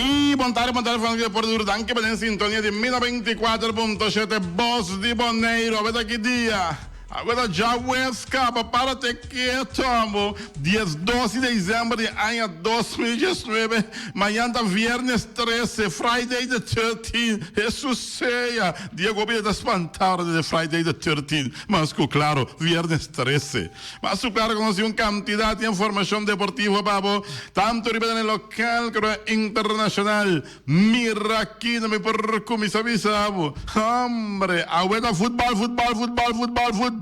I bon tardi, bon tardi Francisco Deporte Duro. Danki pa den sintonia di mi 94.7 Bos di Boneiru. Awe ta ki dia? Awe ta djaweps kaba, para te keto amo. 12 di december di aña 2019. Mañan ta viernes 13, Friday the 13. Hesus sea! Dia ku hopi ta spanta ora di Friday the 13. Mas ku klaro, viernes 13. Mas ku klaro ku nos tin un kantidat di informashon deportivo pa bo, tantu riba den e lokal komo e internashonal. Mira aki no mi por kuminsá bisa bo. Hombre, awe ta futbòl, futbòl, futbòl, futbòl, futbòl!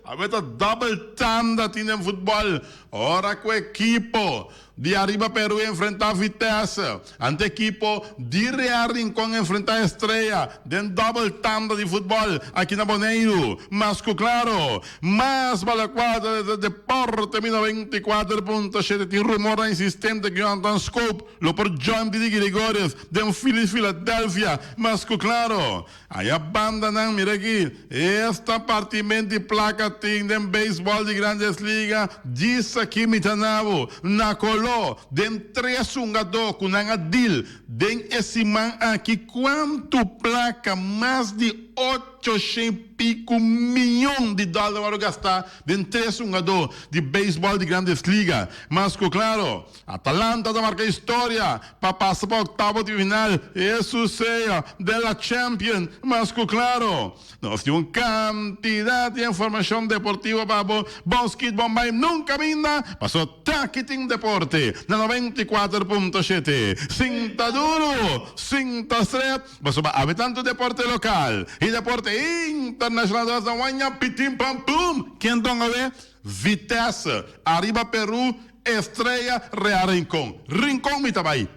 Awe ta dòbel tanda tin den futbòl. Ora ku ekipo Di ariba Peru enfrentá Vitesse. Ante ekipo di Real Rincon enfrentá Estrella den dòbel tanda di futbòl aki na Boneiru. Mas ku klaro, mas balakuater di Deporte mi 94.7 tin rumornan insistente ku Jonathan Schoop lo por join Didi Gregorius den Phillies Philadelphia. Mas ku klaro. Aya bandanan, mira aki, esta partiment di plaka tin den beisbòl di Grandes Liga, djis aki mi ta na bo, na koló, den tres hungadó ku nan a dil den e siman aki, kuantu plaka, mas di ocho shen piku miyon di dòler wòrdu gastá den tres hungadó di beisbòl di Grandes Liga. Mas ku klaro, Atalanta ta marca historia pa pasa pa octavo di final e suseo de la Champion mas cu claro. Nos tin un cantidad di informacion deportivo pa bo. Bon skit bon bay nunca minda paso taki tin deporte na 94.7. Sinta duro, sinta stret pasobra awe tanto deporte local y deporte internacional ta basa waña pitin pam pum. Ken ton awe? Vitesse ariba Peru. Estrella Real Rincon. Rincon mi ta bai.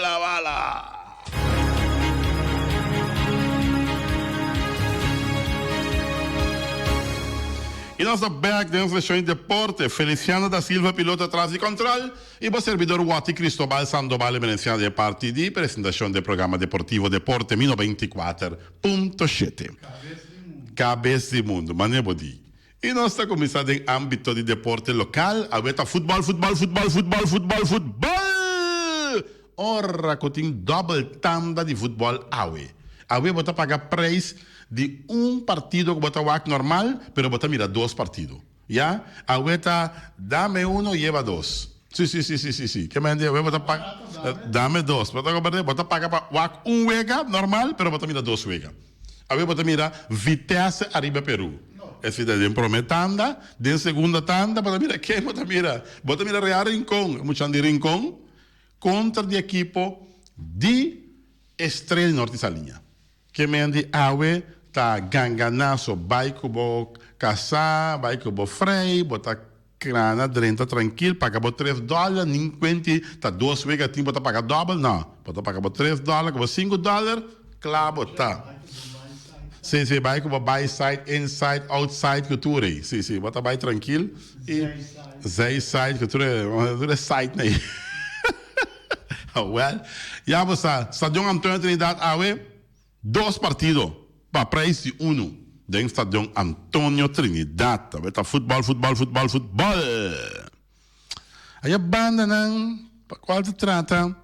La bala! Y nos ta back den sesión di deporte. Feliciano da Silva piloto atras di control y bo servidor Watty Cristobal Sandoval Emerenciano den parti di presentacion di e programa deportivo Deporte Mi 94.7. Cabes di mundo. Mane bo di. I nos ta kuminsá den ámbito di deporte lokal, awe ta futbòl, futbòl, futbòl, futbòl, futbòl, futbòl! Ora ku tin dòbel tanda di futbòl awe. Awe bo ta paga preis di un partido ku bo ta wak normal, pero bo ta mira dos partido. Ya? Awe ta dame uno, lleva dos. Si, si, si, si, si, si. Ke mende awe bo ta paga, dame dos. Bo ta komprende? Bo ta paga pa wak un wega normal, pero bo ta mira dos wega. Awe bo ta mira Vitesse ariba Peru. Esei ta den prome tanda. Den segunda tanda bo ta mira ken bo ta mira? Bo ta mira Real Rincon, e muchanan di Rincon kontra di ekipo di Estrella di Norte Saliña. Ke men di awe ta ganganaso bai ku bo kasá, bai ku bo frei, bo ta krana drenta trankil, paga bo tres dòler, nin kuenti ta dos wega tin bo ta paga dòbel, no, bo ta paga bo tres dòler ku bo sinku dòler, kla bo ta. Si, si, bai ku bo bai side, inside, outside ku tur ei. Si, si, bo ta bai trankil i zijside ku tur e, tur e side nan ei. Wèl, ya bo sa, Stadion Antonio Trinidad awe. Dos partido pa prijs di unu den Stadion Antonio Trinidad. Ta ta futbol, futbol, futbol, futbol. Aya bandanan pa cual ta trata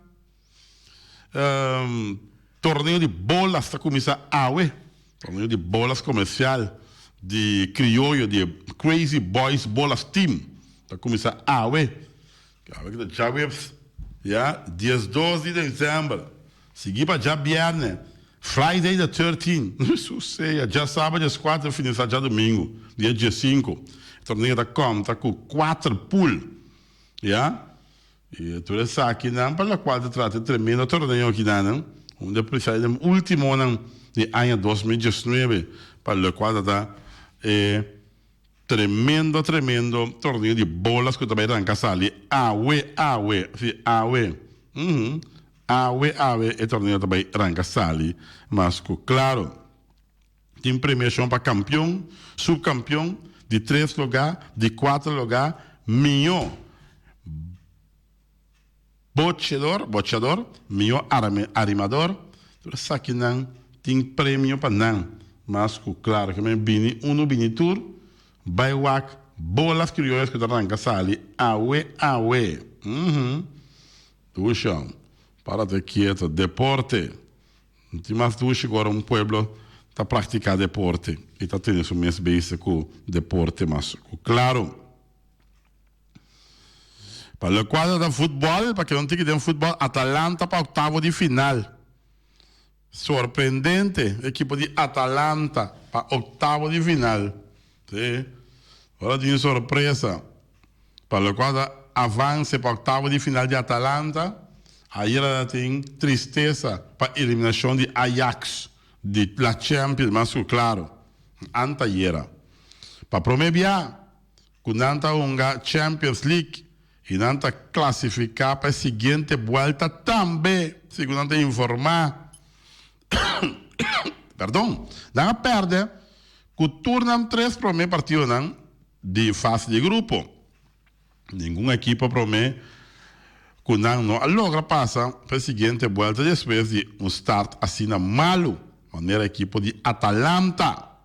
um, torneo di bolas ta cuminsa awe. Torneo di bolas comercial di crioyo di Crazy Boys Bolas Team ta cuminsa awe. Awe ta djaweps, ya, 12 di december. Sigui pa djabierne, Friday the 13, Hesus sea, djasabra djeskuater finalisá djadumingu, dia diesinku. E torneo ta konta ku kuater pool, ya. I tur esakinan pa lokual ta trata e tremendo torneo akinanan, un di e ultimonan di aña 2019, pa lokual ta ta e tremendo tremendo torneo di bolas ku ta bai ranka sali awe awe, si awe, uhum. Awe awe e torneo ta bai ranka sali mas ku klaro. Tin premiashon pa kampion, supkampion, di tres lugá, di kuater lugá, mihó bochedor, bochador, mihó arimador. Tur esakinan tin premio pa nan mas ku klaro. Ke men bini unu bini tur bai wak bolas krioyas ku ta ranka sali awe awe. Dushi hom. Párate kieto. Deporte. No tin mas dushi ku ora un pueblo ta praktiká deporte i ta tene su mes bezig ku deporte mas ku klaro. Pa lokual ta futbòl, pa ke no tin ki den futbòl, Atalanta pa oktavo di final. Sorprendente, ekipo di Atalanta pa oktavo di final. Sí, ora tin sorpresa. Pa lokual ta avanse pa oktavo di final di Atalanta, ayera ta tin tristesa pa eliminashon di Ajax di la Champions, mas ku klaro, antayera. Pa prome bia ku nan ta hunga Champions League i nan ta klasifiká pa e siguiente buelta tambe, segun nan ta informá. Perdon, nan a pèrdè ku tur nan tres promé partidonan di fase di grupo. Ningun ekipo promé ku nan no a logra pasa pa e siguiente buelta despues di un start asina malu manera ekipo di Atalanta.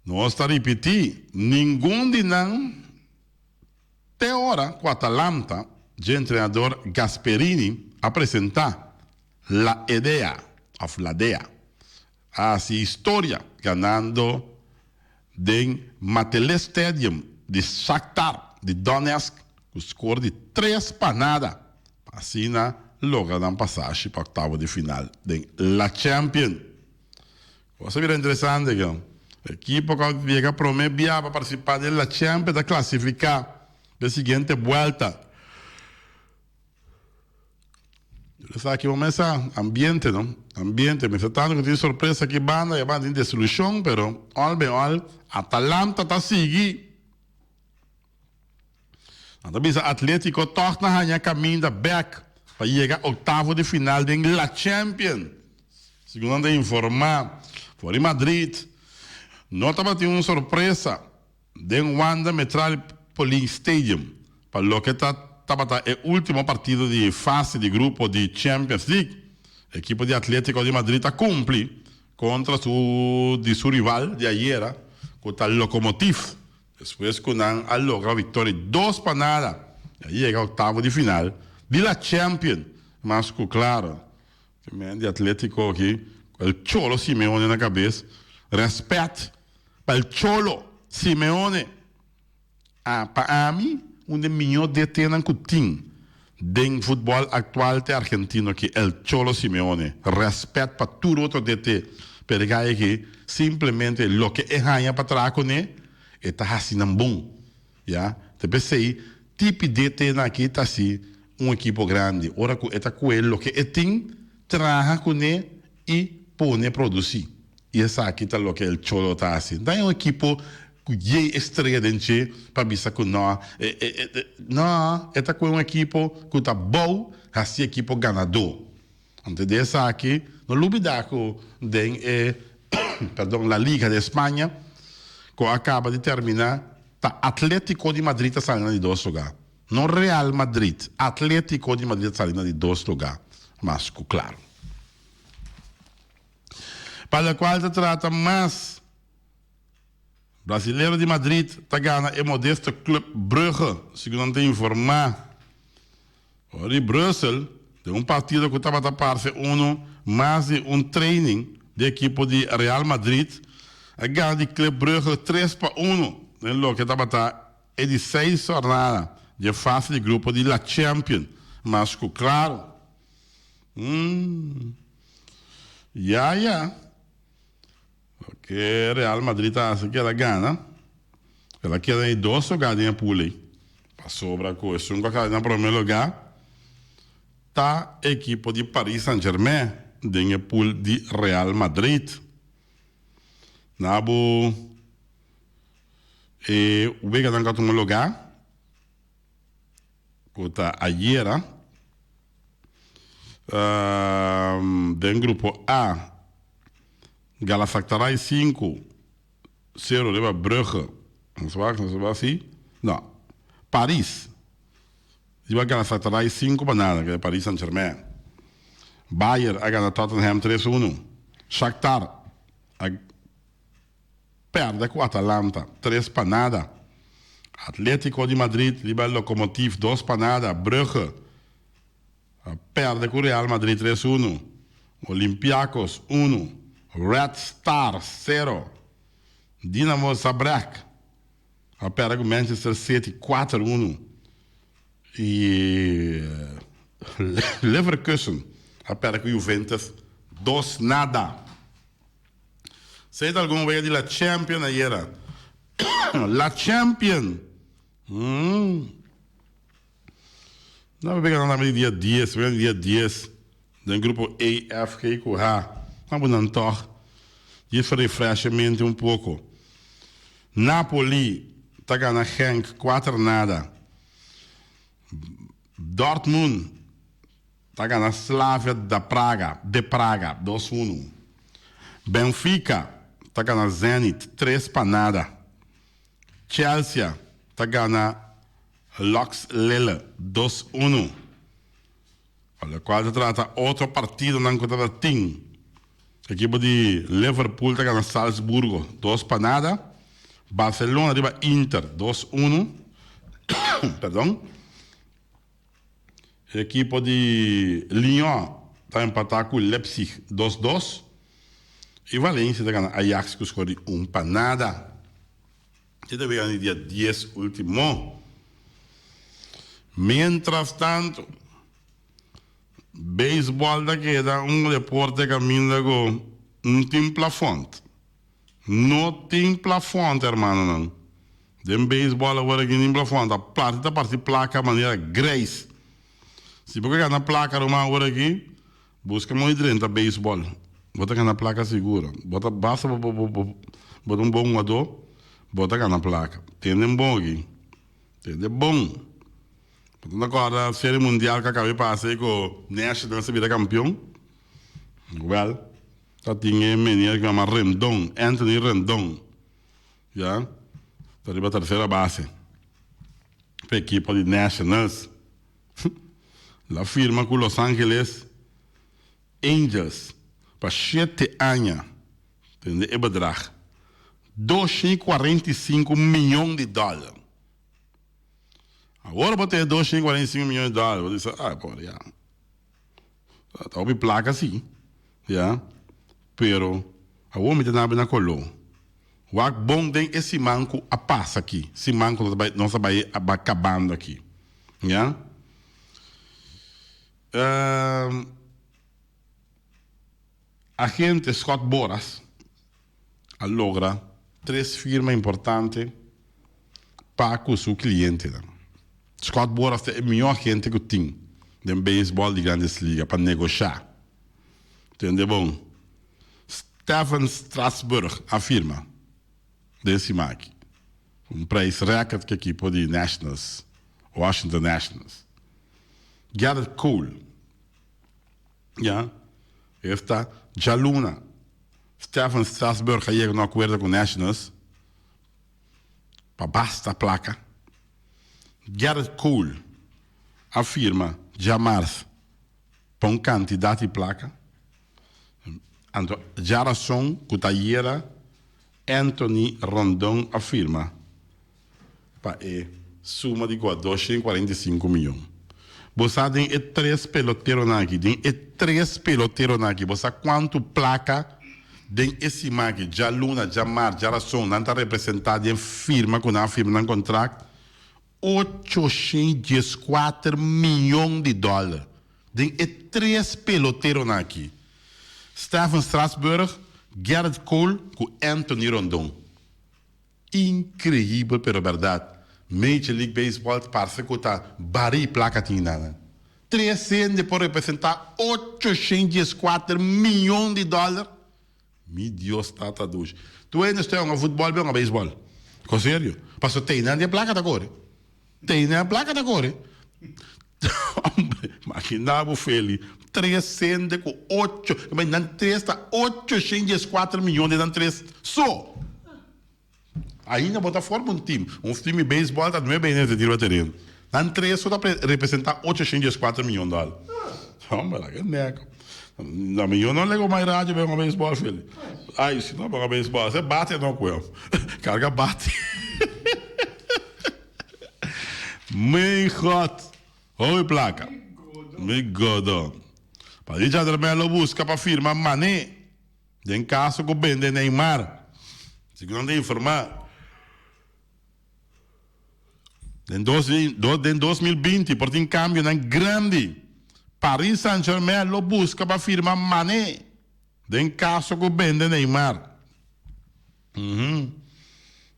Nos ta ripití, ningun di nan te ora ku Atalanta dje entrenador Gasperini a presentá La Edea òf La Dea a hasi historia ganando den Matele Stadium di Shakhtar di Donetsk ku skor di tres pa nada pa asina logra nan pasashi pa oktavo di final den La Champion. Cosa bira interesante ke ekipo ku a yega prome bia pa partisipa den La Champions ta klasifiká den siguiente buelta. Esaki bo mester ambiente no, ambiente. Mester tanto ku tin sorpresa aki banda i banda tin desilushon pero al ben al Atalanta ta sigui. Nan ta bisa Atletico tòg na haña kaminda bèk pa yega oktavo di final den La Champions. Segun nan ta informá for di Madrid, no tabatin un sorpresa den Wanda Metropolitano Stadium pa loke ta tabata e último partido di fase di grupo di Champions League. Ekipo di Atletico di Madrid a kumpli kontra su di su rival di ayera ku ta Lokomotiv. Despues ku nan a logra viktoria dos pa nada i a yega oktavo di final di la Champion, mas ku klaro ke men di Atletico aki ku el Cholo Simeone na kabes, rèspèt pa el Cholo Simeone. A pa ami un di e mihó DT-nan ku tin den futbòl aktual ta e argentino aki, el Cholo Simeone. Rèspèt pa tur otro DT, pero e gay aki simplemente loke e haña pa traha kuné, e ta hasi nan bon. Ya, ta p'esei tipi DT-nan aki ta hasi un ekipo grandi, ora ku e ta kue loke e tin, traha kuné i pone produsí. I esaki ta loke el Cholo ta hasi. No ta un ekipo ku yei estrea den dje pa bisa ku no, e e e no, e ta ku un ekipo ku ta bou hasi ekipo ganadó. Anto di esaki no lubida ku den e perdon La Liga di España ku a kaba di termina ta Atletico di Madrid ta sali na di dos lugá. No Real Madrid, Atletico di Madrid ta sali na di dos lugá mas ku klaro. Pa locual ta trata mas, Brasilero di Madrid ta gana e modesto Club Brugge, segun nan ta informa. Ora di Brussel, den un partido cu tabata parce uno mas di un training di ekipo di Real Madrid, a gana di Club Brugge 3-1 den loke tabata e di seis jornada dje fase di grupo di La Champions, mas cu claro. Ya ya. Loke Real Madrid ta hasi keda gana. El a keda den e dos lugar den e pool ei. Pasobra ku esun ku a keda na prome lugar ta ekipo di Paris Saint Germain den e pool di Real Madrid. Na bo e weganan ku a tuma lugar ku ta ayera den grupo A, Galatasaray 5, 0 riba Brugge. Nos wak, nos wak si. No. Paris riba Galatasaray 5 pa nada, ke Paris Saint Germain. Bayern a gana Tottenham 3 uno. Shakhtar a Perde ku Atalanta, tres pa nada. Atletico di Madrid riba Lokomotiv, dos pa nada. Brugge. A perde ku Real Madrid tres unu, Olympiacos unu, Red Star sero, Dinamo Zabrek a perde ku Manchester City kuater unu i Leverkusen a perde ku Juventus dos nada. Esei ta algun wega di La Champion ayera. La Champion! Nan a pega nan tambe di dia dies, pega di dia dies den grupo A, F, G ku H. Nan bo nan tòg djis pa refresh e mente un poko. Napoli ta gana Genk kuater nada. Dortmund ta gana Slavia da Praga, de Praga, dos unu. Benfica ta gana Zenit tres pa nada. Chelsea ta gana Lux Lille dos unu. Pa lokual ta trata otro partidonan ku tabata tin, ekipo di Liverpool ta gana Salzburgo dos pa nada, Barcelona riba Inter dos unu, perdon, ekipo di Lyon ta empata ku Leipzig dos dos i Valencia ta gana Ajax ku skor di un pa nada. Te ta bira di dia dies ultimo. Mientras tanto, beisbòl ta keda un deporte kaminda ku no tin plafònt. No tin plafònt, hermanonan. Den beisbòl awor aki no tin plafònt. A parti ta parti plaka manera greis. Si bo ke gana plaka ruman awor aki, Buska mooi drenta beisbòl. Bo ta gana plaka sigur. Bo ta basta bo bo bo bo ta un bon hugadó, bo ta gana plaka. Tende un bon aki. Tende bon. Bo ta kòrda Serie Mundial ku a kaba di pasa ei ku Nationals a bira kampion? Wèl, ta tin e meneer ku yama Rendon, Anthony Rendon. Ya, ta riba tersera base pa ekipo di Nationals. La firma ku Los Angeles Angels pa shete aña, tende e bedrag, 245 miyon di dòler. Awor bo tene 245 miyon di dòler, bo bisa, ah, por ya, ta hopi plaka si, ya, pero awor mi ta nabi na koló. Wak bon den e siman ku a pasa aki, siman ku nos ta bai a kabando aki, ya. Agente Scott Boras a logra tres firma importante pa ku su klientenan. Scott Boras ta e mihó agente ku tin den beisbòl di Grandes Liga pa negoshá. Tende bon. Stephen Strasburg a firma den siman aki un prijs record ku ekipo di Nationals, Washington Nationals. Gerrit Cole, ya, esta djaluna Stephen Strasburg a yega na un akuerdo ku Nationals pa basta plaka. Gerrit Cole a firma djamars pa un kantidat di plaka. Anto djarason ku ta yera Anthony Rondon a firma pa e suma di kua 245 miyon. Bo sa den e tres peloteronan aki, den e tres peloteronan aki, bo sa kuantu plaka den e siman aki, djaluna, djamars, djarason, nan ta representa den firma ku nan a firma nan kontrakt? 814 miyon di dòler den e tres peloteronan aki, Stephen Strasburg, Gerrit Cole ku Anthony Rondon. Inkreibel pero bèrdat, Major League Baseball parse ku ta barí plaka tin nan. Tres hende por representá 814 miyon di dòler? Mi Dios tata dushi. Tu hende stay hunga futbol be hunga beisbol. Ko serio. Paso teinan di e plaka ta kore. Teinan e plaka ta kore. Hombre, imagina bo Feli. Tres hende ku ocho, nan tres ta 814 miyon di nan tres so. Ainda bo ta forma un team. Un team di beisbol ta nuebe hende ta tira tereno. Nan tres so ta representa 814 miyon dòler. Homber, laga e nek. Na mi yo no lego mai radio pa hunga beisbol, Feli. Ai, si no pa hunga beisbol, se bate no ku el. Karga bate. Mijn God. Hopi plaka. Mi godo. Paris Saint-Germain lo busca pa firma Mané den caso cu bende Neymar. Segun nan ta informa. Den dos den 2020 por tin cambionan grandi. Paris Saint-Germain lo busca pa firma Mané den caso cu bende Neymar.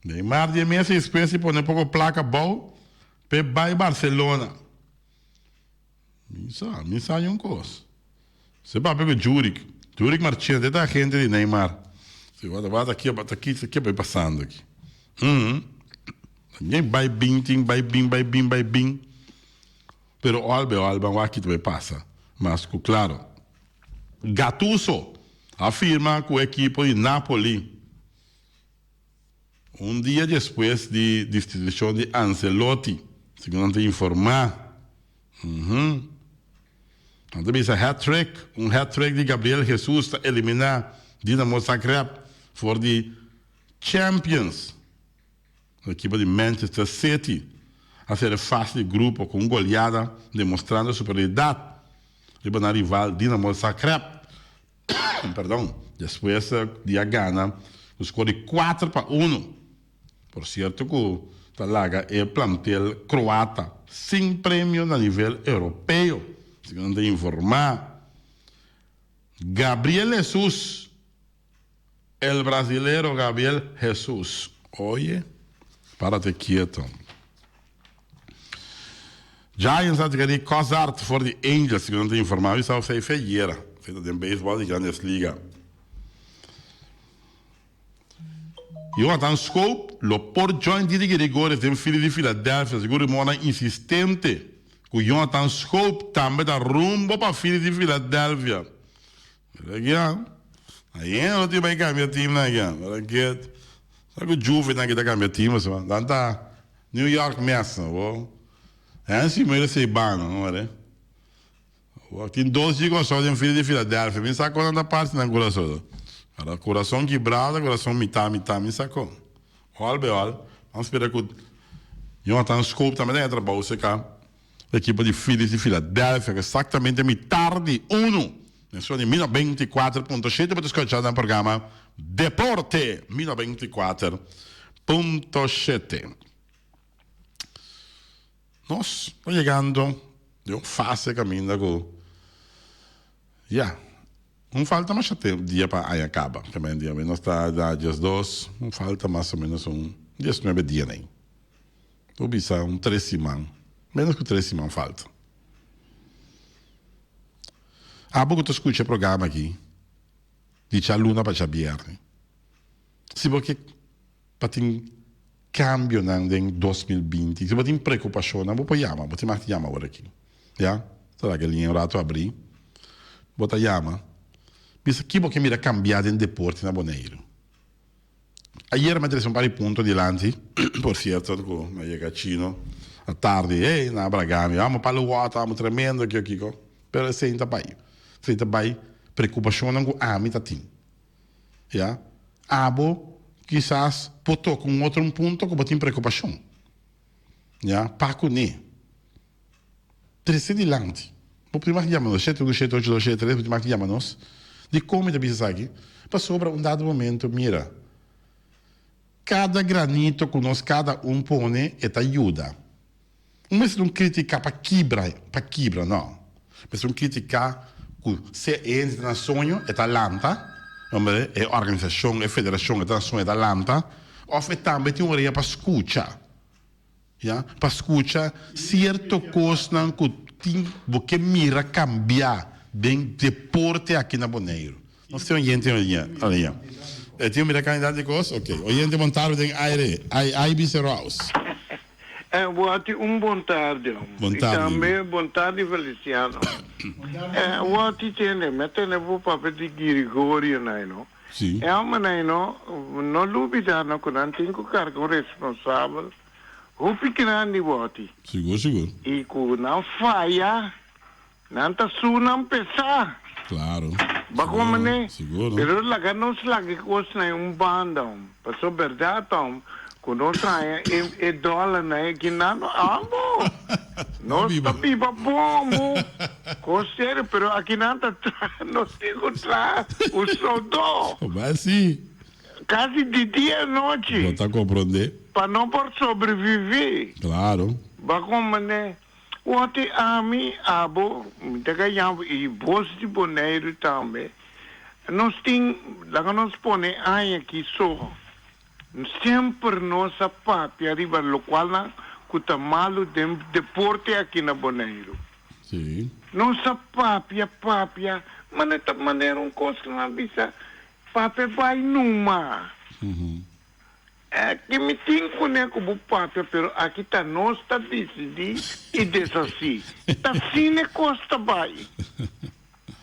Neymar di e mes despues di pone poco placa abou p'e bay Barcelona. Mi sa, mi sa un cos. Se papia cu Jurick. Jurick Marchena, te ta agente di Neymar. Si, wata, wata, ki, wata, ki, ki bay pasando aki. También bay bin, tin bay bin, bay bin, bay bin. Pero ol be ol, ban wak ki ta bay pasa. Mas cu claro. Gattuso a firma cu ekipo di Napoli. Un dia despues di destitucion di Ancelotti, segun nan ta informa. Nan ta bisa hat-trick, un hat-trick di Gabriel Jesus ta elimina Dinamo Zagreb for di Champions. Ekipo di Manchester City a sera e fase di grupo ku un goleada demostrando superioridad riba nan rival Dinamo Zagreb. Perdon, despues di a gana ku skor di kuater pa unu. Por sierto ku ta laga e plantel kroata sin premio na nivel europeo, segun nan ta informa. Gabriel Jesus, el brasilero Gabriel Jesus, oye, párate quieto. Giants a adkerí Cozart for di Angels, segun nan ta informá. Bisa of esei feyera, esei ta den beisbòl di Grandes Liga. Jonathan Schoop lo por join Didi Gregorius den fili di Philadelphia, segun rumornan insistente ku Jonathan Schoop tambe ta rumbo pa fili di Philadelphia. Mira aki an. Ayen lo tin bai cambia team nan aki an. Mira aki. Sa cu Juve nan aki ta cambia team aso. Dan ta New York Mets nan bo. Hen si mira esey banda no mare. Bo tin dos di curason den fila di Philadelphia. Mi sa con nan ta parti nan curason. Ahora curason kibrado, curason mitad mitad mi sa con. All be all. Nan spera cu Jonathan Schoop tambe ta haya trabou cerca. Ekipo di Phillies di Philadelphia ku eksaktamente mitar di unu den sua di 1924.7 bo ta skucha nan programa Deporte 1924.7. Nos ta yegando den un fase kaminda ku ya un falta masha tempu dia pa aña kaba. Kemey dia nos ta na diesdos un falta mas o menos un diesnuebe dia nei. Bo bisa un tres siman, menos ku tres siman falta. Abo ku ta skucha e programa aki di djaluna pa djabièrnè, si bo ke pa tin kambionan den 2020, si bo tin preokupashonnan, bo por yama, bo tin mag di yama awor aki, ya. Ta laga e liña un ratu abrí, bo ta yama, bisa ki bo ke mira kambiá den deporte na Boneiru. Ayer mi a trece un par di punto dilanti, por cierto cu mi a yega chino a tardi, hey, nan a braga mi, amo palo water, amo tremendo kiko kiko, pero esey no ta bay, esey ta bay preocupacionnan cu ami ta tin, ya, abo kisas por toca un otro un punto cu bo tin preocupacion, ya, pa cune. Trece dilanti. Bo por tin mag yama nos, shete unu shete ocho dos shete tres, bo tin mag yama nos. Dikon mi ta bisa esaki? Pasobra un dado momento, mira, kada granito ku nos kada un pone e ta yuda. No mester un kritika pa kibra, pa kibra, no. Mester un kritika ku sea e hende ta na soño, e ta lanta, hombre, e organisashon, e federashon e ta na soño, e ta lanta, òf e tambe tin un orea pa skucha. Ya, pa skucha sierto kosnan ku tin bo ke mira kambiá den deporte aki na Boneiru. Nos tin oyente alia. E tin mira kandidat di kos? Ok. Oyente bon tarde den aire. Ai ai bisa Rouse. Eh, bo a tin un bon tarde. Bon I tarde. tambe bon tarde Feliciano. Eh, bo a tin tende, mi a tende bo papia di Girigorio nai no. Sí. E hombernan no, no lubida no cu nan tin cu carga un responsabel hopi grandi woti. Sigur, sigur. Y cu nan faya, nan ta su nan pesa. Claro. Ba Sigur, como ne? sigur. Pero laga nos laga e cosnan en un banda hom. Paso berdad hom, cu nos haya e, e dollarnan aki nan no amo. Nos ta biba bon mo. Kos serio, pero aki nan ta traha, nos tin ku traha un soldó. Ba si. Kasi di dia i nochi. Bo ta komprondé. Pa no por sobreviví. Klaro. Bo a komprondé. Wòrdi ami, abo, mi ta gaña bo i bos di Boneiru tambe. Nos tin, laga nos pone aña aki so. Semper nos a papia riba lokualnan ku ta malu den deporte aki na Boneiru. Sí. Nos a papia, papia, ma no ta manera un kos ku nan a bisa, papia bai numa. Aki mi tin kuné ku bo papia, pero aki ta nos ta disidí i deshasí. Ta asina e kos ta bai.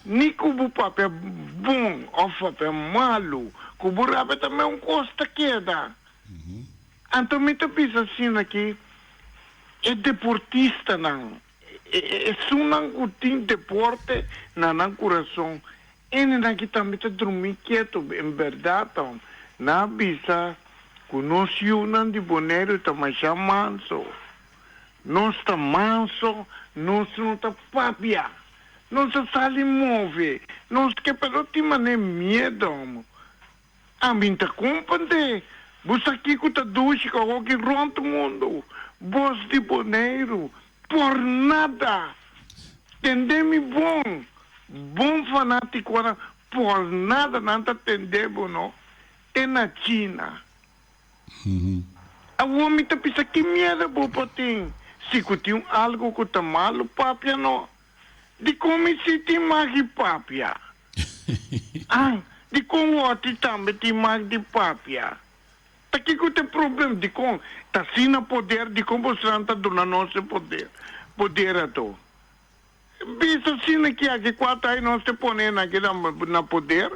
Ni ku bo papia bon òf papia malu, ku bo rabia ta me un kos ta keda. Anto mi ta bisa asina ki e deportistanan, esunnan ku tin deporte na nan kurason, enenan ki tambe ta drumi ketu. En bèrdat nan a bisa ku nos yunan di Boneiru ta masha manso. Nos ta manso, nos no ta papia. Nos a sali move, nos ke pero tin manera miedo amo. Ami n'ta comprende, bo sa kico ta dushi cu awoki rond mundo, bos di Boneiru, por nada. Tende mi bon, bon fanaticonan, por nada nan ta tende bo no, te na China. Awor mi ta bisa ki miedo bo por tin si cu tin un algo cu ta malo papia no. Dikon mi si tin mag di papia? Ah, dikon wòti tambe tin mag di papia? Ta kiko ta e problem? Dikon ta asina poder? Dikon bosnan ta duna nos e poder poder ato? Bisa asina ki aki kua ta i nos ta pone nan aki na poder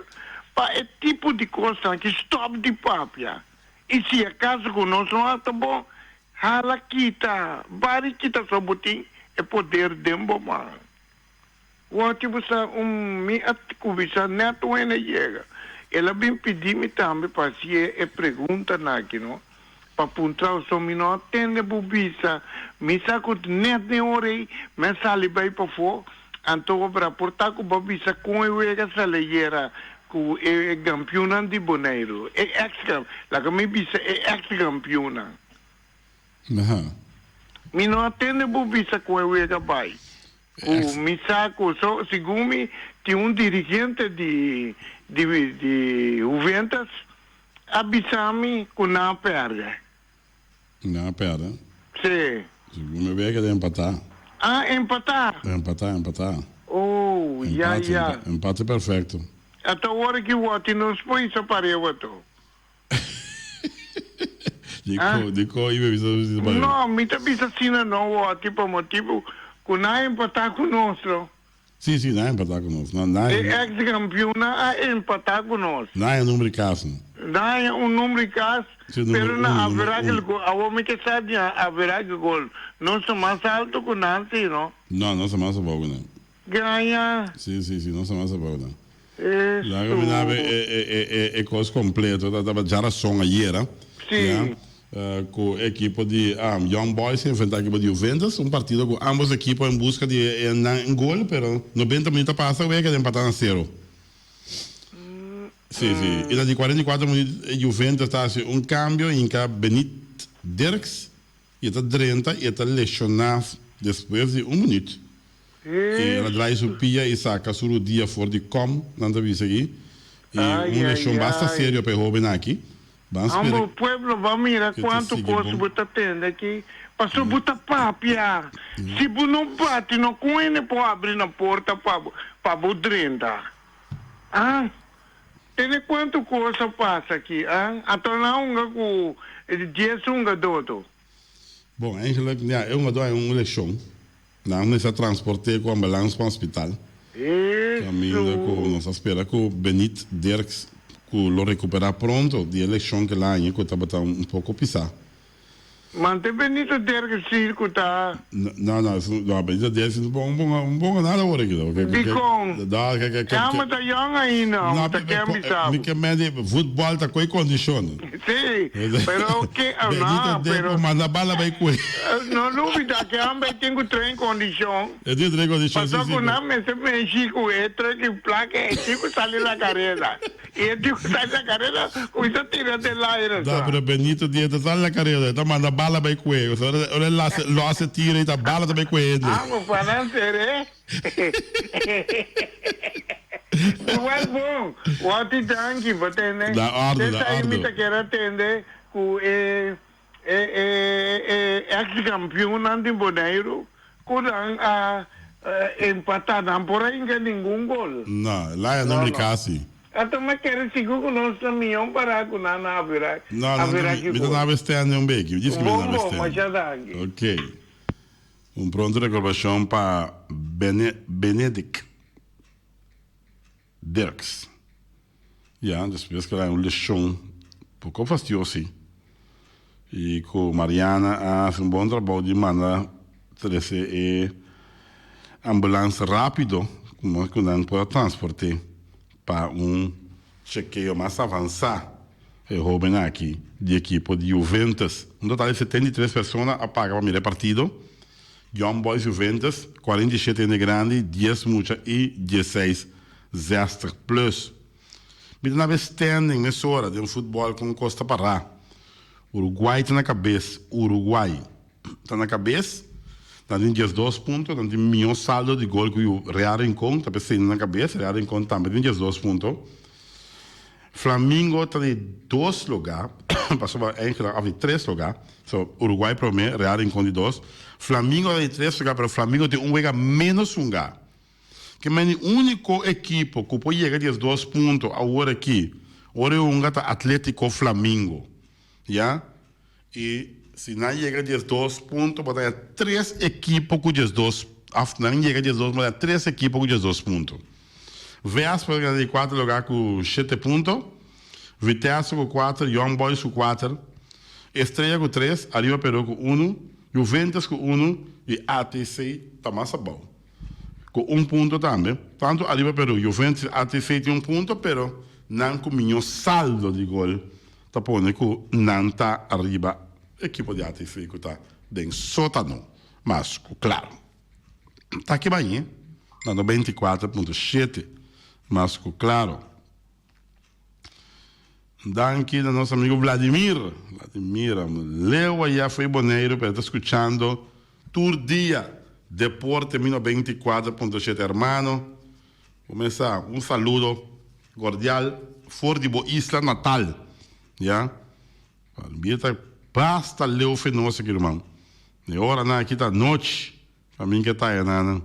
pa e tipo di kosnan aki stòp di papia. I si akaso ku nos no a ta bon, Hala kita, bari kita so bo tin e poder den bo man. Wòrti bo sa un mi a kuminsá nèt un hende yega. El a bin pidi mi tambe pa hasié e preguntanan aki no, pa puntra so mi no a tende bo bisa. Mi sa ku nèt den ora ei mi a sali bai pafó, anto bo raportá ku bo a bisa kon e wega sali ayera ku e kampionnan di Boneiru, e èks, laga mi bisa e èks kampionnan. Aha. Mi no a tende bo bisa cu e wega bay. Cu mi sa cu so, segun mi, tin un dirigente di di di Juventus a bisa mi cu nan a perde. Nan a perde? Si. Segun mi wega ta empata. Ah, empata? Empata, empata. Oh, ya, ya. Empate perfecto. Ata ora ki woti nos por hisa pareu ato. Diko, diko i bisa bisa pa No, mi ta bisa asina no wòti pa motibu ku nan a empatá ku nos lo. Sí, sí, nan a empatá ku nos. Nan, nan, E ex kampionnan a empatá ku nos. Nan a number di kas no. Nan a un number di kas, Sí, number pero na un, number average un. gol, awor mi ke sa di nan average gol, nos ta mas alto ku nan sí no. No, nos ta mas abou ku nan. Gaña. Sí, sí, sí, nos ta mas abou nan. Laga mi nabe e e e e kos kompleto ta tabata djarason ayera. Sí. Ya, ku e ekipo di Young Boys a enfrenta ekipo di Juventus, un partido ku ambos ekipo en buska di e nan gol, pero nobenta minuut a pasa wega den pata na sero. Sí, sí. I na di 44 minuut Juventus ta hasi un kambio hinka Benit Dirks I e ta drenta i e ta leshoná despues di un minuut. I el a draai su pia i saka su rudia for di kòm, nan ta bisa aki. I un leshon basta serio pa e hóben aki. Ban spera Ambo pueblo ban mira ke ta kuantu sigui kos bon. bo ta tende aki, pasobra bo ta papia. Si bo no bati no kon hende por habri nan porta pa bo pa bo drenta? Ah? Tende kuantu kos a pasa aki, ah? Anto nan hunga ku dies hungadó to. Bon, eigenlijk, ja, e hungadó a un leshon. Nan mester a transport'é ku ambulans pa hospital. Kaminda ku nos a spera ku Benit Dirks ku lo rekuperá pronto di e leshon ku el a haña ku tabata un poko pisá. Mante Benito Dergesier ku ta. No, no, no, Benito Dergesier no ponga, ponga, no ponga nada awor aki. Dikon? Amo ta yong ainda, amo ta ken bisa bo. Mi ke mende futbòl ta koe kondishon. Si, pero ke, no, pero. Manda bala bai koe. No lubida ke amo bai tin ku train kondishon. E tin train kondishon, si, si. Pasobra ku nan mester menshi ku e trek i plaka e tin ku sali na kareda. I e tin ku sali na kareda kuminsa tira den laire sa. No, pero Benito di e ta sali na kareda, e ta manda bala bai kue. Ora ora e lase lose tira i ta bala ta bai kue hende. Amo pa nan sere. Igual bon. Wòti danki pa tende. Na òrdu, na Esei òrdu. mi ta kier a tende ku e e e e ex kampionnan di Boneiru ku nan a empatá nan por a hinka ningun gol. No, laia no No, no. kasi. Anto mi a kere sigur ku nos ta mion pará ku nan a habira No, no, habira mi ki ta gol. na bestende un beki. Mi djis ku mi ta Bon na bon, bestende. masha danki. Ok. Un pronto rekordashon pa Bene Benedict Dirks. Ya, despues ku el a haña un leshon poko fastiosi i ku Mariana a hasi un bon trabou di manda trese e ambulans rápido komo ku nan por a transport'é pa un chekeo mas avansá e hóben aki di ekipo di Juventus. Un total di 73 persona a paga pa mira e partido. Young Boys Juventus, 47 hende grandi, 10 mucha i 16 zestig plus. Mi ta na standing mesora den futbòl kon kos ta pará. Uruguay ta na kabes, Uruguay ta na kabes, nan tin 12 punto, nan tin mihó saldo di gol ku Real Rincon, ta p'esei nan na kabes, Real Rincon tambe tin 12 punto. Flamingo ta di dos lugá, pasobra eigenlijk òf di tres lugá, so Uruguay promé, Real Rincon di dos, Flamingo ta di tres lugá pero Flamingo tin un wega ménos hungá. Ke men di úniko ekipo ku por yega di es dos punto awor aki ora e hunga ta Atlético Flamingo, ya. I si nan yega di es dos punto bo ta haña tres ekipo ku diesdos òf nan yega di es dos bo ta haña tres ekipo ku diesdos punto. Vespa ta keda di kuater lugá ku shete punto, Vitesse ku kuater, Young Boys ku kuater, Estrella ku tres, Arriba Peru ku unu, Juventus ku unu i ATC ta mas abou ku un punto tambe. Tantu Arriba Peru, Juventus i ATC tin un punto pero nan ku miño saldo di gol. Ta pone ku nan ta riba ekipo di ATV ku ta den sótano, mas ku klaro. Ta ki bañ'é na 94.7, mas ku klaro. Danki na nos amigo Vladimir. Vladimir, leu ayá fo'i Boneiru, pero e ta skuchando tur dia Deporte mi 94.7. Hermano, Kumesa un saludo cordial for di bo isla natal ya mi ta basta leu fe nos aki ruman e oranan aki ta nochi pa mi ke ta enanan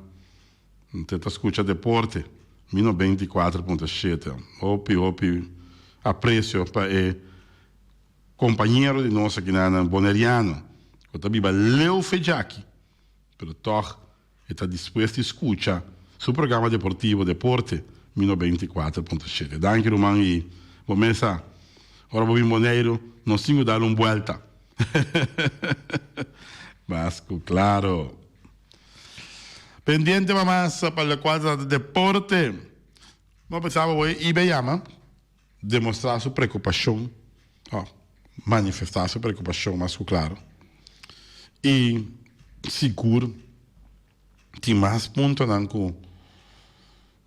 te ta scucha deporte mi 94.7 hopi hopi aprecio pa e compañero di nos aki nan boneriano cu ta biba leu fe djaki pero toch E ta dispuesto di scucha su programa deportivo Deporte mi 94.7. Danki ruman y bo mesa ora bo bin Boneiru nos tin cu dal un buelta. Mas cu claro. Pendiente pa mas pa locual ta trata deporte. Bo pensaba bo e ibe yama demostra su preocupacion o manifesta su preocupacion mas cu claro y sigur tin mas puntonan cu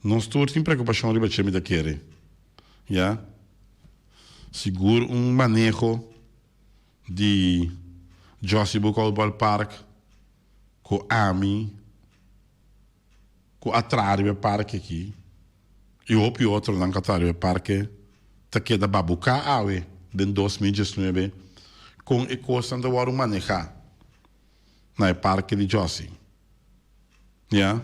nos tur tin preocupacion riba dje mi ta kere ya sigur un maneho di Jossy Boekhoudt Ballpark cu ami ku a traha riba e parke aki i hopi otronan ku a traha riba e parke ta keda babuká awe den 2019 kon e kosnan ta wòrdu manehá na e parke di Jossy. Ya.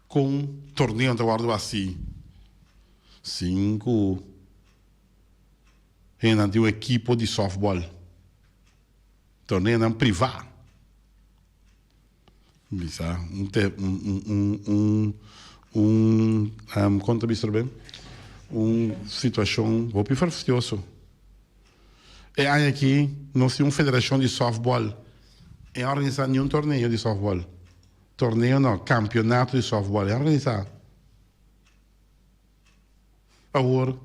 Kon torneonan ta wòrdu hasi sin ku hendenan tin un ekipo di sòftbòl, torneonan privá. Bisa un te un un un un un kon ta bisa ben un situashon hopi fastioso. E aña aki nos tin un federashon di sòftbòl. E a organisá niun torneo di sòftbòl. Torneo no, kampionato di sòftbòl e a organisá. Awor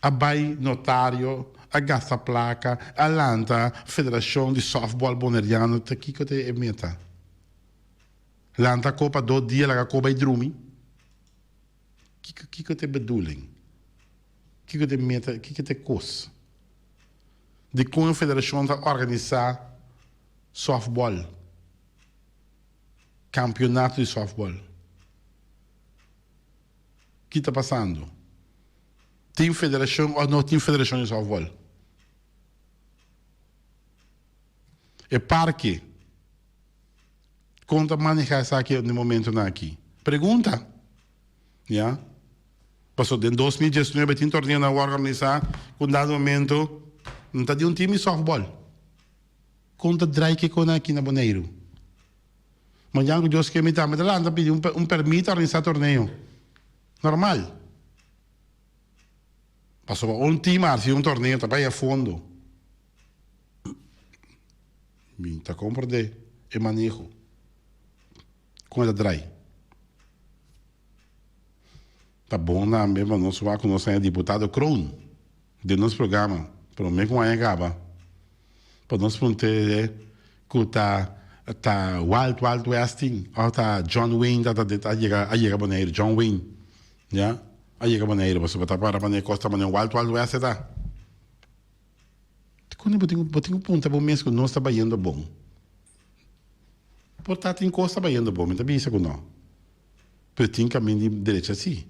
a bai notario, a gasta plaka, a lanta federashon di sòftbòl boneriano. Ta kiko ta e meta? Lanta kopa dos dia laga koba i drumi? Kiko kiko ta e bedoeling? Kiko ta e meta? Kiko ta e kos? Dikon e federashon ta organisá sòftbòl, kampionato di sòftbòl? Ki ta pasando? Tin federashon òf no tin federashon di sòftbòl? E parke. Kon ta maneha esaki den momentonan aki? Pregunta. Ya. Paso den 2019 tin torneonan wòrdu organisá ku un dado momento no ta di un team di sòftbòl. Kon ta drai kikonan aki na Boneiru? Mañan ku Dios ke mi tambe ta lanta pidi un pèrmit pa organisá torneo. Normal. Pasobra un team a hasi un torneo ta bai a fondo. Mi ta comprende e maneho con e ta drai. Ta bon tambe pa nos wak cu nos haña diputado Kroon den nos programa prome cu aña caba pa nos punte cu ta ta Wild Wild West tin of ta John Wayne ta ta yega a yega Bonaire John Wayne ya a yega Bonaire pasobra ta para manera cos ta manera Wild Wild West e ta. Dikon bo tin bo tin ku puntra bo mes ku nos ta bayendo bon? Por ta tin kos ta bayendo bon, mi ta bisa ku no. Pero tin kamin di derecha si.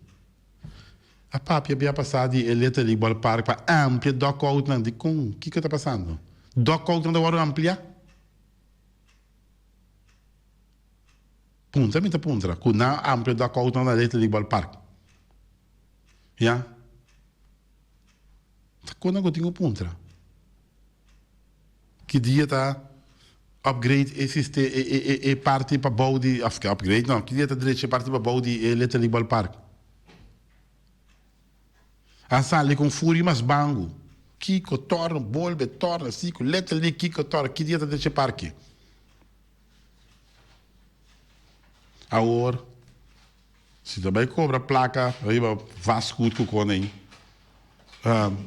A papia bia pasá di e Little League Ballpark pa amplia dugoutnan. Dikon? Kiko ta pasando? Dugoutnan ta wòrdu ampliá? Puntra mi ta puntra ku nan amplia dugoutnan na Little League Ballpark. Ya. Ta kona ku tin ku puntra. Ki dia ta upgrade e siste e e e e parti pa bou di of upgrade no ki dia ta drecha e parti pa bou di e Little League Ballpark. A sali kon furi mas bangu. Kiko torna bolbe torna siku Little League kiko torna ki dia ta drecha e parke. Awor. Si ta bai cobra placa riba vastgoed cu con ey,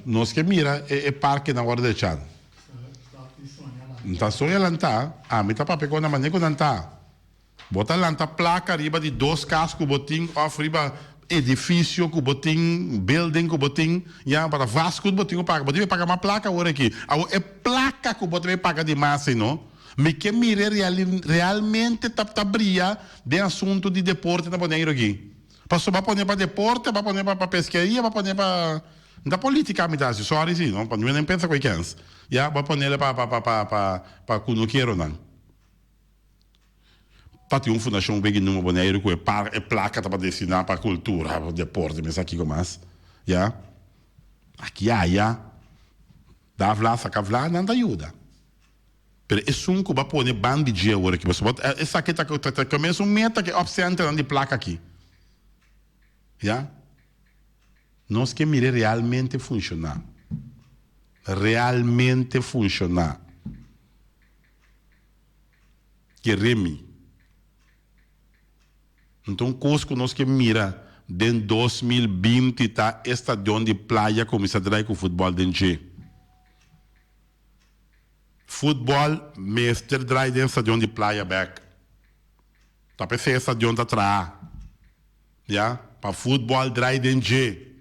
nos ke mira e parkenan ora de chan. N ta soña lanta, ami ta papia con nan mane cu nan ta. Bo ta lanta placa riba di dos cas cu bo tin of riba edificio cu bo tin, building cu bo tin, ya, pa ta vastgoed bo tin cu paga. Bo tin cu paga mas placa awor aki. Awor e placa cu bo ta bay paga di mas ey no. Mi ke mira realmente ta ta bria den asuntu di deporte na Boneiru aki. Pasobra bo a pone pa deporte, bo a pone pa peskeria, bo a pone pa N ta politica mi ta hasi, sorry si no, pa mi no pensa ku e kens. Ya, bo a ponele pa pa pa pa pa pa kunukeronan. Ta tin un fundashon wegi numa Boneiru ku e par e plaka tabata destina pa kultura, deporte, mi sa kiko mas. Ya. Aki aya, da vla saka vla, nan ta yuda. Pero esun ku bo a pone ban di dje awor aki, pasobra bo esaki ta ta ta mesun meta ku e opcentennan di plaka aki. Ya. Nos ke mir'é realmente funshoná. Realmente funshoná. Kere mi. Nton kos ku nos ke mira den 2020 ta e stadion di Playa kuminsá drai ku futbòl den dje. Futbòl mester drai den stadion di Playa bèk. Ta p'esei e stadion ta traha. Ya, pa futbòl drai den dje.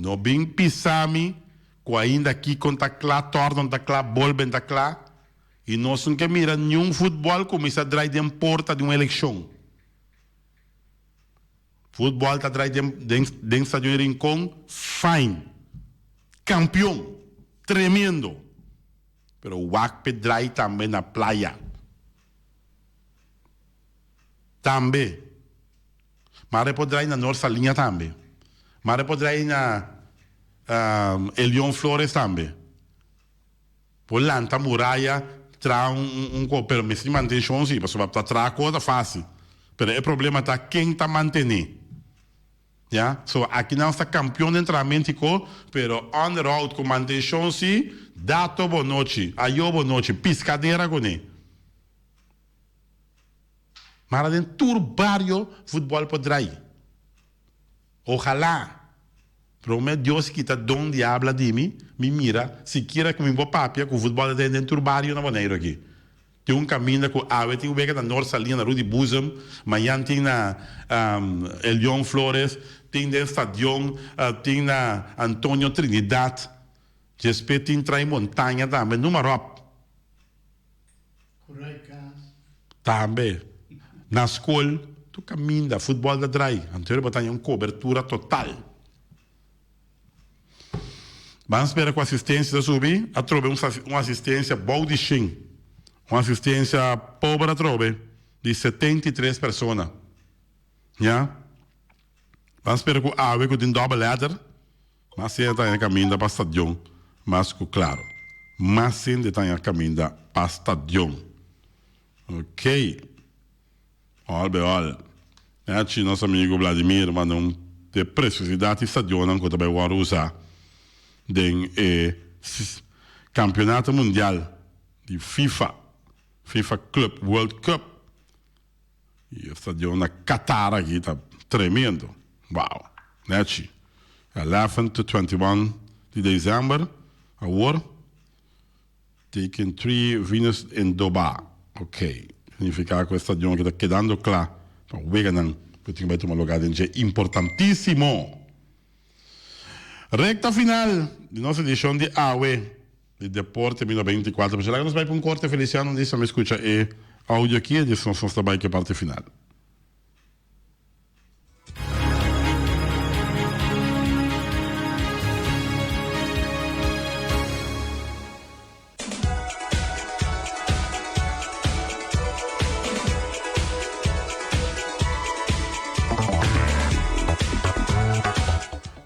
No bin pisa mi ku ainda kiko n'ta kla, tòrno n'ta kla, bolbe n'ta kla, i nos no ke mira niun futbòl kuminsá drai den porta di un elekshon. Futbòl ta drai den den den stadion Rincon fine. Kampion. Tremendo. Pero wak p'e drai tambe na playa. Tambe. Mara e por drai na Noord Saliña tambe. Mara e por drai na Elion Flores tambe. Por lanta muraya, traha un un un pero mester di mantenshon si, pasobra pa traha kos ta fásil. Pero e problema ta ken ta mantené. Ya, so aki nan sta kampion den trahamento i ko, pero onderhoud ku mantenshon si, dato bo nochi, ayo bo nochi, piskadera kuné. Mara den tur bario futbòl por drai. Ojalá! Promé Dios kita don di habla di mi, mi mira sikiera ku mi por papia ku futbòl ta den den tur bario na Boneiru aki. Tin un kaminda ku awe tin wega na Noord Salina na Rudy Boezem, mañan tin na Elion Flores, tin den stadion, tin na Antonio Trinidad, djespe tin Trai Montaña tambe, numa ròp. Tambe na skol tur kaminda futbòl ta drai, anto bo ta haña un kobertura total. Ban spera ku asistensia ta subi, atrobe un asistensia bou di shen, un asistensia pober atrobe di 73 persona. Ya. Ban spera ku awe ku tin dòbel lèter. Mas hende ta haña kaminda pa stadion mas ku klaro. Mas hende ta haña kaminda pa stadion. Ok. Òl be òl. Nechi nos amigu Vladimir manda un e preciosidad di stadionnan ku ta bai wòrdu usá den e Kampionato Mundial di FIFA, FIFA Club World Cup. Y e stadion na Qatar aki ta tremendo. Wow. Nechi. 11 to 21 di december awor. Taken 3 Venus in Doba. Ok. Significa cu e stadion aki ta kedando cla pa weganan cu tin bay tuma lugar den dje importantisimo. Recta final di nos edicion di awe. Di deporte mi 94 por Laga nos bai pa un korte Feliciano disa mi skucha e audio aki e djes nos nos ta bai ku e parti final.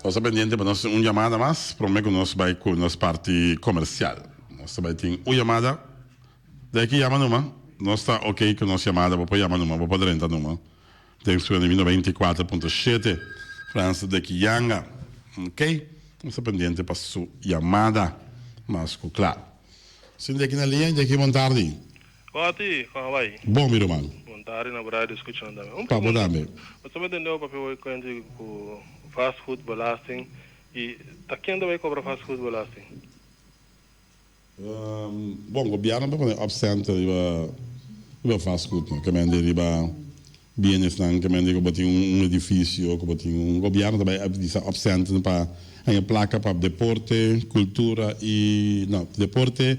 Nos ta pendiente pa nos un yamada mas prome ku nos bai ku nos parti komersial. Nos ta bai tin un yamada. De aki yama numa. Nos ta ok ku nos yamada. Bo por yama numa. Bo por drenta numa. Den su di 94.7 Frans de Kiyanga. Ok. Nos ta pendiente pa su yamada. Mas ku kla. Sin de aki na liña, de aki bon tardi. Oti, kon a bai? Bon mi ruman. Bon tardi na radio escuchando tambe. Un Pa bo pregunta. tambe. Bo ta mete neu papia hoy cuenti cu fast food belasting y ta ken ta bay cobra fast food belasting? Bon, gobierno ta pone opcent riba riba fast food no, kemen di riba bienesnan, kemen di cu bo tin un edificio, cu bo tin un, gobierno ta bay bisa opcent pa haña placa pa deporte, cultura y no, deporte,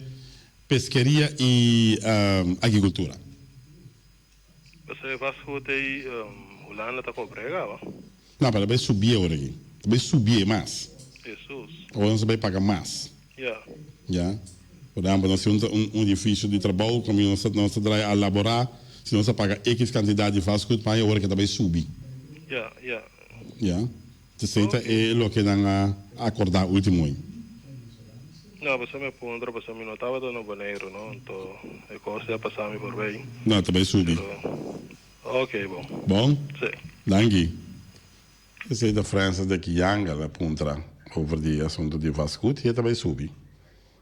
Peskeria i agrikultura. Pasobra e fast food ei Hulanda ta kobra e kaba. No, pero ta bai subi awor aki. Ta bai subi e mas. Hesus. Awor nos ta bai paga mas. Ya. Ya. Por ehempel, nos tin un edifisio di trabou kaminda nos ta nos ta draai a laborá, si nos a paga ekis kantidat di fast food pa aña awor aki ta bai subi. Ya, ya. Ya. Esei ta e loke nan a akordá último ei. No, pasobra mi a puntra, pasobra mi no tabata na Boneiru, no, anto e kos ya pasa mi forbei. No, ta bai subi. Pero, ok, bon. Bon? Sí. Danki. Esei ta Francis de Kianga, el a puntra over di e asuntu di vastgoed, i e ta bai subi.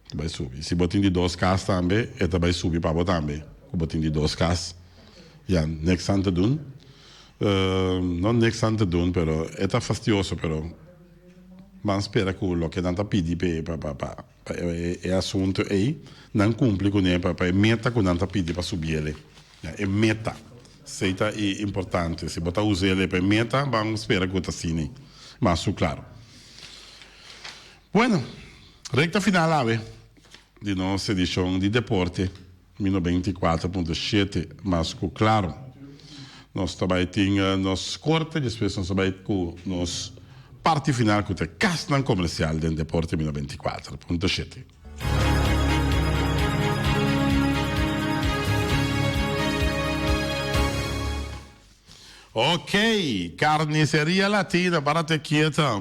Ta bai subi. Si bo tin di dos kas tambe, e ta bai subi pa bo tambe, ku bo tin di dos kas. Ya, niks aan te doen. No niks aan te doen, pero e ta fastioso, pero ban spera ku loke nan ta pidi p'e pa pa pa pa e asuntu ei, nan kumpli kuné pa pa e meta ku nan ta pidi pa subi el'e. Ya, e meta. Esei ta e importante. Si bo ta usa el'e pa e meta, ban spera ku ta asina. Mas su klaro. Bueno, recta final awe di nos edicion di deporte mi 94.7 mas cu claro. Nos ta bay tin nos corte despues nos ta bay cu nos parti final cu ta e casnan comercial den deporte mi 94.7. Ok, Carniceria Latina, para te quieta.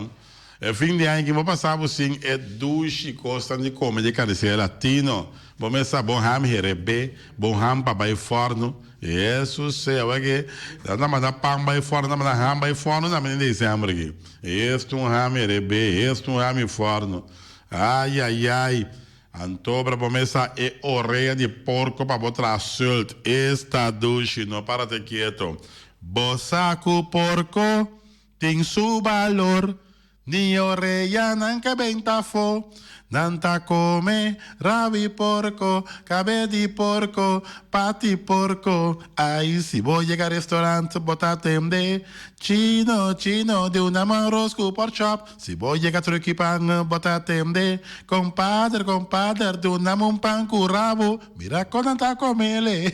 E fin di aña aki bo pasa bo sin e dushi kosnan di kome di Carniceria Latino. Bo mester sa bon ham herebé, bon ham pa bai fòrnu. Hesus sea, wak e nan ta manda pan bai fòrnu, nan ta manda ham bai fòrnu tambe den desèmber aki. Esta un ham herebé, esta un ham i fòrnu. Ayayay. Anto bra bo mester sa e orea di porko pa bo traha sult. Esta dushi, no para te kieto. Bo sa ku porko Tin su balor, ni oreyanan ke benta afó. Nan ta kome rabi porko, kabe di porko, pati porko. Ai, si bo yega restaurant bo ta tende, Chino, chino, duna mi arroz ku porkchop. Si bo yega truki pan bo ta tende, Kompader, kompader, duna mi un pan ku rabu. Mira kon nan ta komele.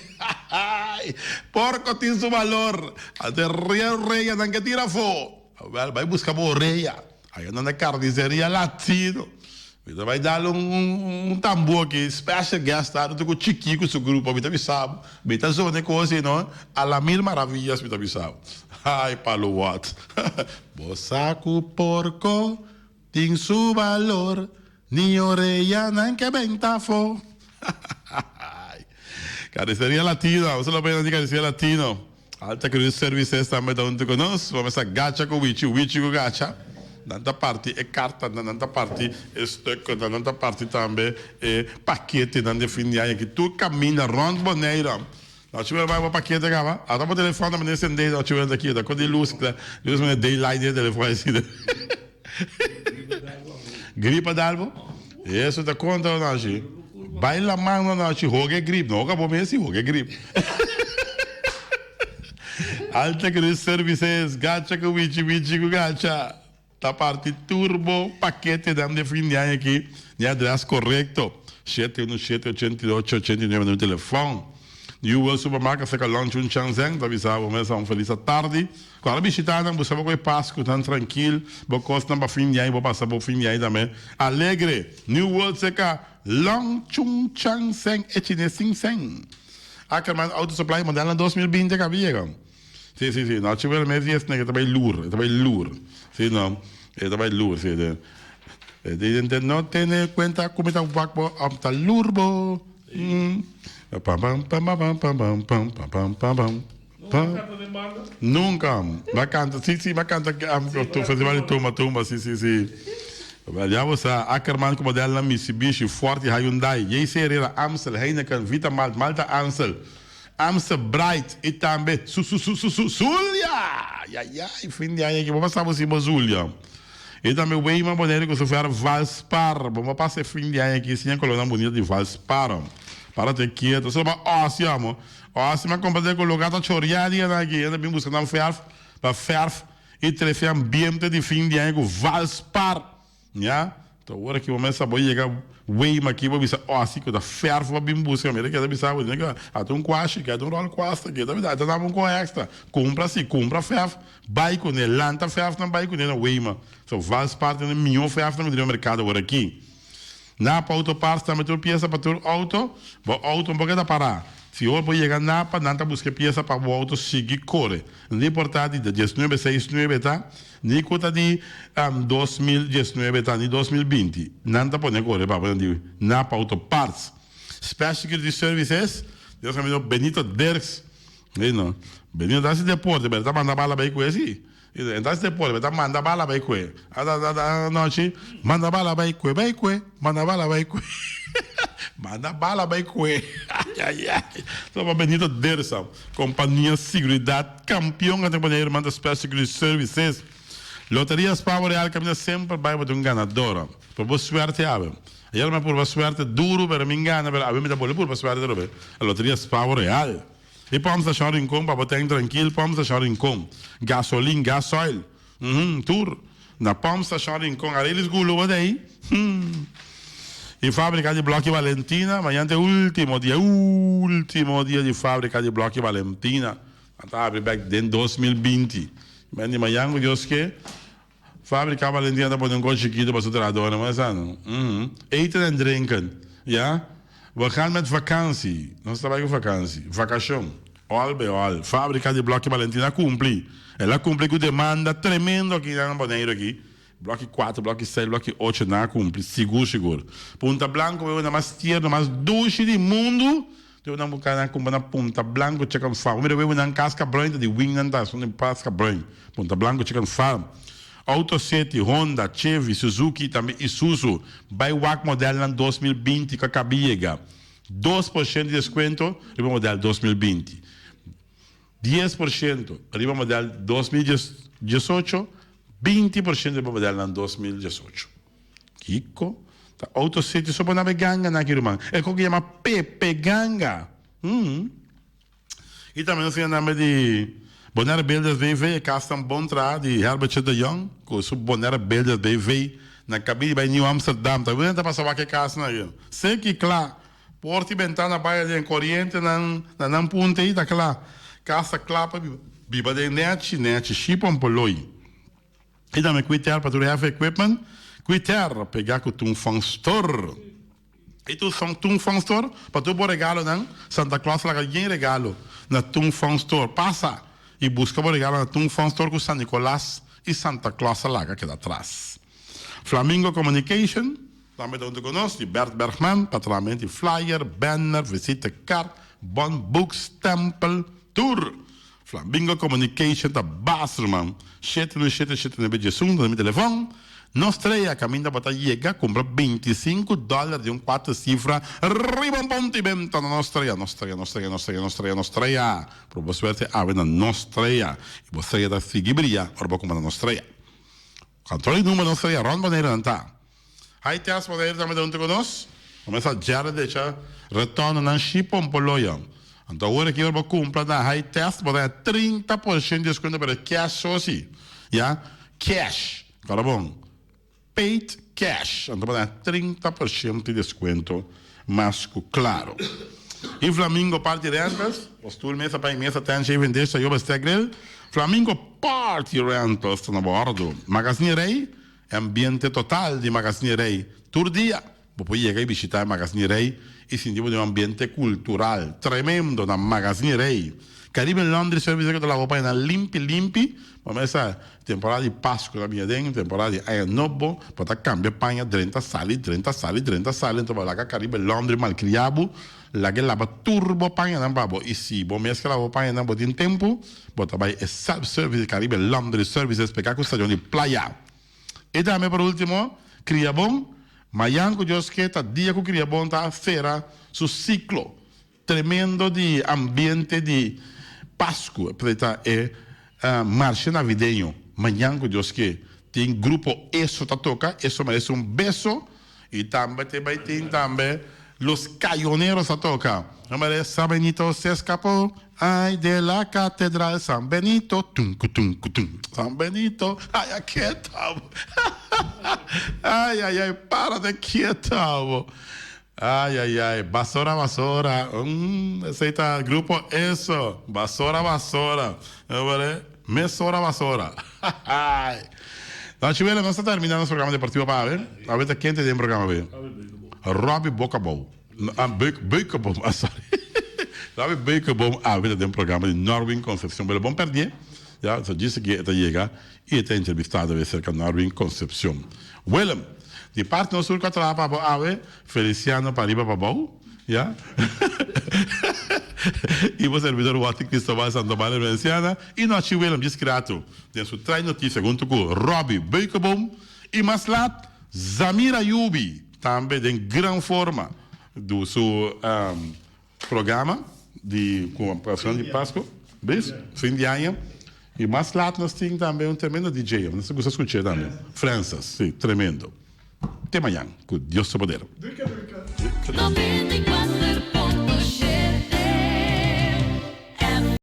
Porko tin su balor. Ante ria oreya nan ke tira afó. Awel bai buska bo oreya. Aya nan na carniceria latino. Mi ta bai dal un tambu aki. Special guest ta ku chiki ku su grupo. Mi ta bisa bo. Mi ta zona e kos ei no. A la mil maravillas mi ta bisa bo. Ai palo wat. Bo sa ku porko tin su balor. Ni oreya nan ke benta afó. Carniceria Latino, un saludo pa di Carniceria Latino. Alta Cruz Services tambe ta hunto cu nos. Bo mester gacha cu Wichi, Wichi cu gacha. Nan ta parti e cartanan, nan ta parti e stuknan, nan ta parti tambe e paketenan di fin di aña aki. Tur caminda rond Bonaire. No chi bai bo pakete caba. Ata bo telefon ta mane sende, no chi wens aki. Ta cu di luz, luz mane daylight den e telefon asina. Grip a dal bo? Eso ta konta no nochi. Bai laman no nochi, hoga e grip. No hoga bo mes si, hoga e grip. Alta Cruz Services, gacha ku wichi, wichi ku gacha. Ta parti tur bo paketenan di fin di aña aki na e adres korekto. 717 88 89 na mi telefòn. New World Supermarket saka lunch un chansen ta bisa bo mesa un felis atardi. Ku ora bishita nan buska bo ku e Pasku nan trankil, bo kosnan pa fin di aña bo pasa bo fin di aña tambe alegre. New World seka Long Chun Chan Seng e chines sin sen. Ackerman Auto Supply modelnan 2020 a kaba di yega. Si si si no chi wel mes di esne ke ta bai lur e ta bai lur si no e ta bai lur si e di no tene kuenta ku mi ta wak bo òf ta lur bo pam pam pam pam pam pam pam pam pam pam pam pam nunka mi a kanta si si mi a kanta festival di tumba tumba si si si ya bo sa Ackerman ku modelnan Mitsubishi Ford i Hyundai JC Herrera Amstel Heineken Vita Malt Malta Amstel Amstel Bright y tambe su su su su su Zulia! Yayay, fin di aña aki bo pasa bo sin bo Zulia. Y tambe Weima Bonaire cu su fer Valspar. Bo pasa e fin di aña aki sin e colornan bunita di Valspar. Para te kieto. Solo pa Ossie amo. Ossie mi a compra den cu lugar ta choria dianan aki. Enda bin busca nan verf pa verf y trece ambiente di fin di aña cu Valspar. Ya, ta ora ki bo mester bo yega Weima aki bo bisa oh asi ku ta ferf bo bin buska mira ke ta bisa bo dina ata un kuashi ke ata un ròl kuasta ke ta bisa ata daba un kon extra kumpra si kumpra ferf bai kuné lanta ferfnan bai kuné na Weima so Valspar tin e mihó ferfnan ku tin den merkado awor aki. Napa Auto Parts tambe tur piesa pa tur outo bo outo un poke ta pará si ora bo yega Napa nan ta buska e piesa pa bo outo sigui kore no ta importá di diesnuebe seis nuebe ta. Ni ku ta di 2019 ta ni 2020 nan ta pone kore pa nan di Napa Auto Parts. Special Security Services di nos amigo Benito Dirks ey no Benito ta hasi deporte pero e ta manda bala bay kue si e ta hasi deporte pero e ta manda bala bay kue anochi manda bala bay kue bay kue manda bala bay kue manda bala bay kue ayayay so pa Benito Dirks. Kompania Siguridat Kampion a ta pone herman ta Special Security Services. Loteria Spavo Real kaminda semper bai bo ta un ganador. Pero bo suerte awe. Ayer mi a purba suerte duru pero mi gana pero awe mi ta bolbe purba suerte atrobe. Loteria Spavo Real. E pòmp stashon Rincon pa bo ten trankil pòmp stashon Rincon. Gasolin, gasoil, uhum, tur. Na pòmp stashon Rincon Arelis Gulo bo ta ei. Hum. E fábrika di blòki Valentina, mañan ta e último dia, último dia di fábrika di blòki Valentina. Nan ta habri bèk den 2020. Men di mañan ku Dios ke, fábrika Valentina ta pone un kos chikitu pa su trahadónan, bo ta sa no? Uhum. Eten en drinken, ya. We gaan met vakantie. Nos ta bai ku vakantie, vakashon. Òl be òl, fábrika di blòki Valentina a kumpli. El a kumpli ku demanda tremendo aki na Boneiru aki. Bloki 4, bloki 6, bloki 8 nan a kumpli, sigur sigur. Punta Blanco wewe mas tierno, mas dushi di mundu. Te nan buka nan kumpra na Punta Blanco Chicken Farm. Mira wewe nan kaska bruin ta di wing nan ta, son di kaska bruin. Punta Blanco Chicken Farm. Auto City, Honda, Chevy, Suzuki tambe Isuzu. Bai wak modelnan 2020 ku a kabi yega. 2% di deskuento riba model 2020. 10% riba model 2018, 20% riba modelnan 2018. Kiko ta Auto City so por nabe ganga nan aki ruman? E kok yama Pepe Ganga. Hmm. I tambe nos tin namber di Bonaire Builders BV, e kas tan bon traha di Herbertje de Jong ku su Bonaire Builders BV na kabi di bai Nieuw Amsterdam. Ta wende ta pasa wak e kasnan aki. Seki kla. Porta i bentana bai aden, korientenan na nan punta ei ta kla. Kas ta kla pa biba den nèchi nèchi, shipompoloi. I tambe Quiter pa tur heavy equipment, Quiter pegá ku Tung Fong Store. I tur Tung Fong Store pa tur bo regalonan, Santa Claus laga yen regalo na Tung Fong Store. Pasa i buska bo regalo na Tung Fong Store ku San Nicolas i Santa Claus a laga keda tras. Flamingo Communication tambe ta huntu ku nos, di Bert Bergman pa trahamento di flyer, banner, visitekaart, bon, boek, stempel, tur. Flamingo Communication ta bas ruman. Shete nu shete shete nuebe djesun ta na mi telefon. No strea kaminda bo ta yega kumpra 25 dòler di un kuater sifra riba un punto i benta na no strea no strea no strea no strea no strea no strea. Pero bo suerte awe na no strea i bo strea ta sigui bria ora bo kumpra na no strea. Kantor di number no strea rònt Boneiru nan ta. Hi Tess Boneiru tambe ta huntu ku nos. Kumesa djerde decha retorno nan shi pompoloyo. Anto awor aki ora bo kumpra na Hi Tess bo ta haña 30% di deskuento pero cash so si. Ya, cash. Kòrda bon, paid cash. Anto bo ta haña 30% di deskuento mas ku klaro. I Flamingo Party Rentals, bo stoel mesa pa i mesa tent shaving dish ta yoba steak grill. Flamingo Party Rentals ta na bo òrdu. Magazine Rey. E ambiente total di Magazine Rey. Tur dia bo por yega y bishita e Magazine Rey y sinti bo den un ambiente cultural tremendo na Magazine Rey. Caribbean Laundry Service cu ta laba bo pañanan limpi limpi. Bo mester sa temporada di Pascu ta bini aden, temporada di Aña Nobo, bo ta cambia paña drenta sali, drenta sali, drenta sali, enton bo laga Caribbean Laundry malcria bo, laga e laba tur bo pañanan pa bo. Y si bo mes ke laba bo pañanan bo tin tempo, Bo ta bai e self service di Caribe Laundry Services pega cu stadion di Playa. Y tambe por ultimo, Criabon, mayan cu Dios ke ta dia cu Criabon ta cera su ciclo tremendo di ambiente di Pascu, e ta e marche navideño, mayan cu Dios ke tin grupo Eso ta toca, Eso merece un beso. Y tambe te bay tin tambe Los Cayoneros a toca. Hombre, San Benito se escapó, ay, de la catedral San Benito, tum, tum, tum, San Benito, ay, aquí estamos. Ay, ay, ay, párate quieto. Ay, ay, ay, basora, basora. Esey ta grupo Eso, basora, basora. Hombre, mesora, basora. Ay. Dan Chiwela, nos ta termina nos programa deportivo pa awe. Awe ta kente den programa be? Robbie Bokabou. Ah, Beuk, Beukeboom, ah, sorry. Robbie Beukeboom awe ta den programa di Norwin Concepcion. Pero bon perdie. Ya, so djis aki e ta yega y e ta entrevistado awe cerca Norwin Concepcion. Willem, di parti nos tur cu a traha pa bo awe, Feliciano pa riba pa bou. Ya. I bo servidor Walter Cristobal Sandoval Valenciana i Nochi Willem djis krato den su trai notisia huntu ku Robbie Beukeboom i mas lat Zamir Ayubi tambe den gran forma du su programa di ku di Pasku bis fin di aña i mas lat nos tin tambe un tremendo DJ nos ta gusta skuch'e tambe Francis si tremendo. Te mañan, cu Dios su poder. Duika, duika.